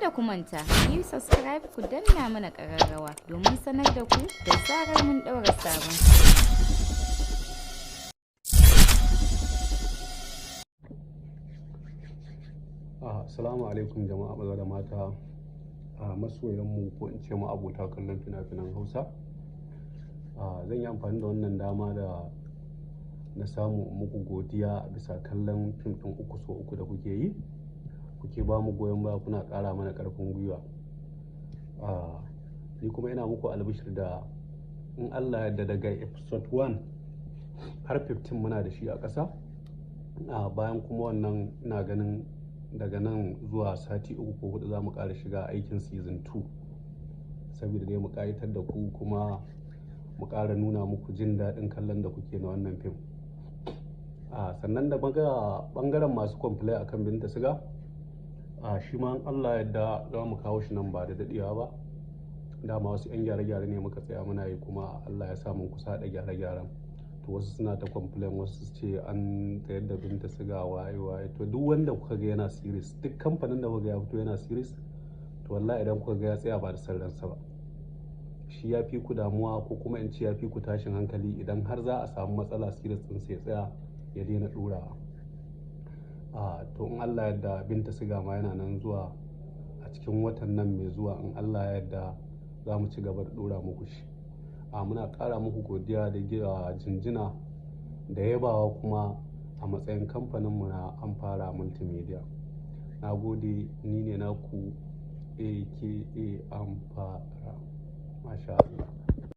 Kada ku manta, ku yi subscribe, ku danna mana ƙararrawa domin sanar da ku da zarar mun ɗaura sabon. Assalamu alaikum jama'a, maza da mata, masoyanmu, ko in ce abota kallon fina-finan Hausa. Zan yi amfani da wannan dama da na samu muku godiya bisa kallon fim ɗin Uku So Uku da kuke yi. Kuke ba mu goyon baya, kuna ƙara mana ƙarfin gwiwa. Ni kuma ina muku albishir da in Allah ya yarda, daga episode 1 har 15 muna da shi a ƙasa. Bayan kuma wannan, ina ganin daga nan zuwa sati 3 ko 4 za mu ƙara shiga aikin season 2, saboda dai mu ƙayatar da ku kuma mu ƙara nuna muku jin daɗin kallon da kuke na wannan fim. Sannan da ɓangaren masu complain akan Binta Siga, shi ma in Allah yadda za mu kawo shi nan ba da daɗewa ba. Dama wasu 'yan gyare-gyare ne muka tsaya muna yi, kuma Allah ya sa mun kusa da gyare-gyaren. To, wasu suna ta complain, wasu su ce an tsayar da Binta Siga, waye waye. To, duk wanda kuka ga yana series, duk kamfanin da kuka ga ya fito yana series, to wallahi idan kuka ga ya tsaya, ba da san ransa ba. Shi ya fi ku damuwa, ko kuma in ce ya fi ku tashin hankali, idan har za a samu matsala series ɗin sai ya tsaya, ya daina ɗorawa. To, in Allah yadda, Binta Siga ma yana nan zuwa a cikin watan nan mai zuwa. In Allah ya yarda, za mu ci gaba da ɗora muku shi. Muna ƙara muku godiya da jinjina da yabawa kuma a matsayin kamfaninmu na Amfara Multimedia. Na gode, ni ne naku aka Amfara. Masha Allah.